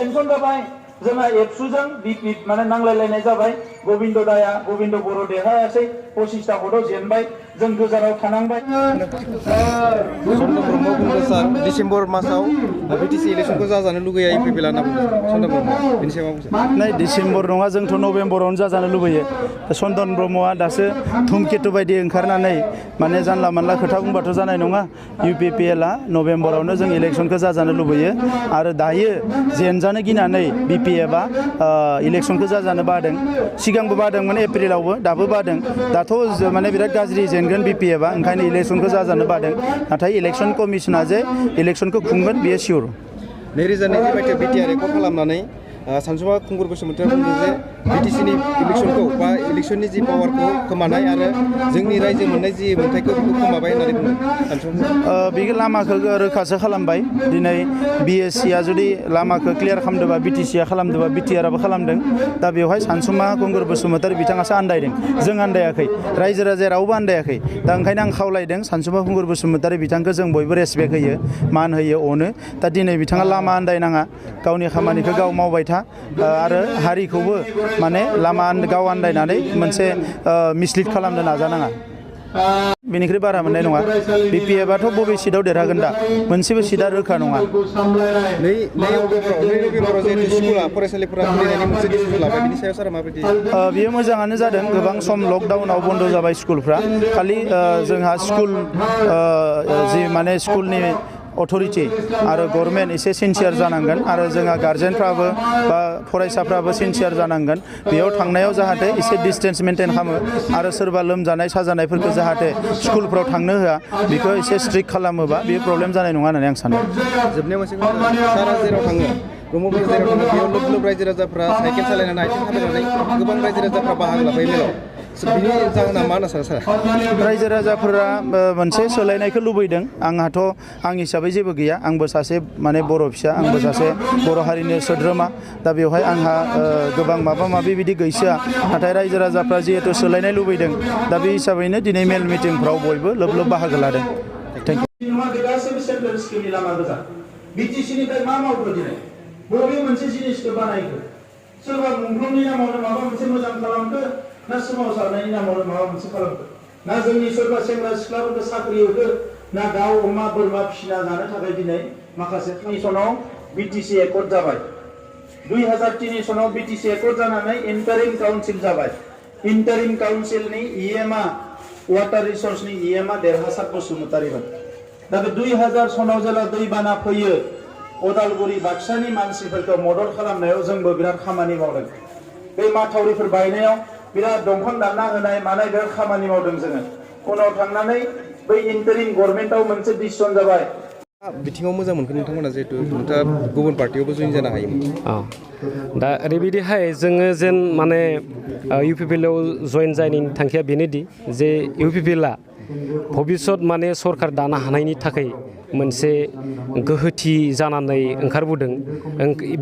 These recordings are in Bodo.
सेंसन जाबाय जोंहा एबसुजों माने नांलायलायनाय जाबाय गोविंद बर' देरहायासै 25टा भटआव जेनबाय जों गोजानाव थानांबाय चन्द्र ब्रह्म बुंदों सार डिसेम्बर मासाव बिटिसि इलेक्शनखौ जाजानो लुगैयो इउपिपिएल होनना बुंदों चन्द्र ब्रह्म बेनि सायाव नै डिसेम्बर नङा जोंथ' नभेम्बरावनो जाजानो लुबैयो चन्दन ब्रह्मआ दासो धुमकेतु बायदि ओंखारनानै माने जानला मानला खोथा बुंबाथ' जानाय नङा इउपिपिएलआ नभेम्बरावनो जों इलेक्शनखौ जाजानो लुबैयो आरो दायो जेनजानो गिनानै बिपिएफआ इलेक्शनखौ जाजानो बादों सिगांबो बादोंमोन एप्रिलावबो दाबो बादों दाथ' माने बिराद गाज्रि जेनगोन बिपिएफआ ओंखायनो इलेक्शनखौ जाजानो बादों नाथाय इलेक्शन कमिसना जे इलेक्शनखौ खुंगोन बेयो सियर 2020 मायथाइयाव बिटिआरखौ खालामनानै सानसुमा खुंगुर बसुमतारिया बुंदों जे बिटिसिनि इलेक्शनखौ बा इलेक्शननि जि पावारखौ खोमानाय आरो जोंनि रायजो मोननाय जि मोनथायखौ बेखौ खोमाबाय होननानै बुंदों सानसुमा बे लामाखौ रोखासो खालामबाय दिनै बिएससिआ जुदि लामाखौ क्लियार खालामदोंबा बिटिसिआ खालामदोंबा बिटिआरआबो खालामदों दा बेवहाय सानसुमा खुंगुर बसुमतारि बिथाङासो आन्दायदों जों आन्दायाखै रायजो राजाया रावबो आन्दायाखै दा ओंखायनो आं खावलायदों सानसुमा खुंगुर बसुमतारि बिथांखौ जों बयबो रेसपेक्ट होयो मान होयो अनो दा दिनै बिथाङा लामा आन्दायनाङा गावनि खामानिखौ गाव मावबाय आरो हारिखौबो माने लामा गाव आन्दायनानै मोनसे मिसलिड खालामनो नाजानाङा बेनिख्रुइ बारा मोननाय नङा बिपिएफआथ' बबे सिटआव देरहागोन दा मोनसेबो सिटआ रोखा नङा फरायसालिफोरा खुलिनायनि मोनसे डिसिजन लाबाय बिनि सायाव सारा माबायदि बेयो मोजाङानो जादों गोबां सम लकडाउनाव बन्द जाबाय स्कुलफ्रा खालि जोंहा स्कुल जि माने स्कुलनि अथरिटी आरो गभर्नमेन्ट एसे सिनसियार जानांगोन आरो जोंहा गार्जेनफ्राबो बा फरायसाफ्राबो सिनसियार जानांगोन बेयाव थांनायाव जाहाथे एसे डिस्टेन्स मेनटेन खालामो आरो सोरबा लोमजानाय साजानायफोरखौ जाहाथे स्कुलफ्राव थांनो होआ बेखौ एसे स्ट्रिक्ट खालामोबा बेयो प्रब्लेम जानाय नङा होननानै आं सानो जोबनायाव मोनसे सारा जेराव थाङो ब्रह्मपुत्र जेराव थाङो बेयाव लोब लोब रायजो राजाफ्रा साइकेल सालायनानै आथिं थाबायनानै गोबां रायजो राजाफ्रा बाहागो लाफायो मेलाव बिनि जाहोना मा होनना सानो सार रायजो राजाफोरा मोनसे सोलायनायखौ लुबैदों आंहाथ' आं हिसाबै जेबो गैया आंबो सासे माने बर' फिसा आंबो सासे बर' हारिनि सोद्रोमा दा बेवहाय आंहा गोबां माबा माबि बिदि गैसोआ नाथाय रायजो राजाफ्रा जिहेतु सोलायनाय लुबैदों दा बे हिसाबैनो दिनै मेल मिटिंफ्राव बयबो लोब लोब बाहागो लादों थेंक इउ बिटिसिनिफ्राय मा मावखो दिनै बबे मोनसे जिनिसखौ बानायखो सोरबा मुंख्लंनि नामावनो माबा मोनसे मोजां खालामखो ना सोमावसारनायनि नामावनो माबा मोनसे खालामखो ना जोंनि सोरबा सेंग्रा सिख्लाफोरखौ साख्रि होखो ना दाउ अमा बोरमा फिसिना जानो थाखाय दिनै माखासे सनाव बिटिसि एकर्ड जाबाय 2003 सनाव बिटिसि एकर्ड जानानै इन्टारिम काउन्सिल जाबाय इन्टारिम काउन्सिलनि इएमआ वाटार रिसोर्सनि इएमआ देरहासार बसुमतारिमोन दा बे 2000 सनाव जेला दैबाना फैयो उदालगुरि बाक्सानि मानसिफोरखौ मदद खालामनायाव जोंबो बिराद खामानि मावदों बे माथावरिफोर बायनायाव बिराद दंफां दानना होनाय मानाय बिराद खामानि मावदों जोङो उनाव थांनानै बै इन्टारिम गभर्नमेन्टआव मोनसे डिसिसन जाबाय बिथिङाव मोजां मोनखो नोंथांमोना जिहेतु नोंथाङा गुबुन पार्टियावबो जइन जानो हायोमोन दा ओरैबायदिहाय जोङो जेन माने इउपिपिएलआव जइन जानायनि थांखिया बेनोदि जे इउपिपिएलआ भबिष्यत माने सरकार दानो हानायनि थाखाय मोनसे गोहोथि जानानै ओंखारबोदों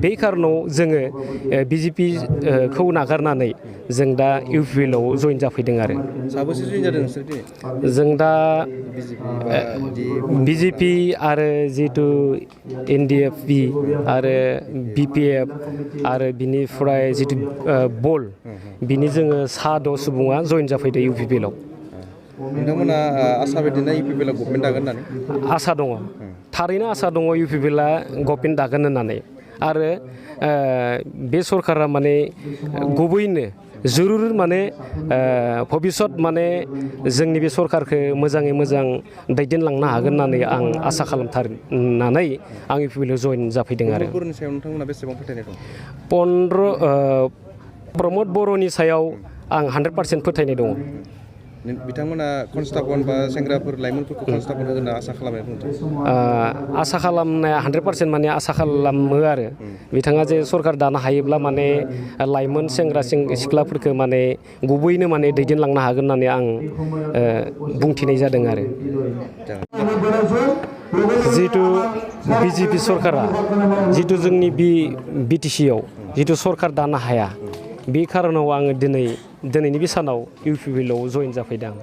बे कारनाव जोङो बिजेपिखौ नागारनानै जों दा इउपिपिएलआव जइन जाफैदों आरो साबेसे जइन जादों नोंसोर दिनै जों दा बिजेपि आरो जिहेतु एनडिएफबि आरो बिपिएफ आरो बिनिफ्राय जितु बल बिनि जोङो 6 सुबुङा जइन जाफैदों इउपिपिएलआव नोंथांमोना आसा बायदिना इउपिपिएलआ गभर्नमेन्ट दागोन होननानै आसा दङ थारैनो आसा दङ इउपिपिएलआ गभर्नमेन्ट दागोन होननानै आरो बे सरकारा माने गुबैनो जरुर माने भबिष्यत माने जोंनि बे सरकारखौ मोजाङै मोजां दैदेनलांनो हागोन होननानै आं आसा खालामथारनानै आं इउपिपिएलआव जइन जाफैदों आरो बर'नि सायाव नोंथांमोना बेसेबां फोथायनाय दं प्रमद बर'नि सायाव आं 100% फोथायनाय दङ बिथांमोना कनस्टाबल बा सेंग्राफोर लाइमोनफोरखौ कनस्टाबल होनो आसा खालामनाय आसा खालामनाया 100% माने आसा खालामो आरो बिथाङा जे सरकार दानो हायोब्ला माने लाइमोन सेंग्रा सिख्लाफोरखौ माने गुबैनो माने दैदेनलांनो हागोन होननानै आं बुंथिनाय जादों आरो जिहेतु बिजेपि सरकारा जिहेतु जोंनि बिटिसिआव जिहेतु सरकार दानो हाया बे कारनाव आङो दिनैनि बे सानाव इउपिपिएलआव जइन जाफैदों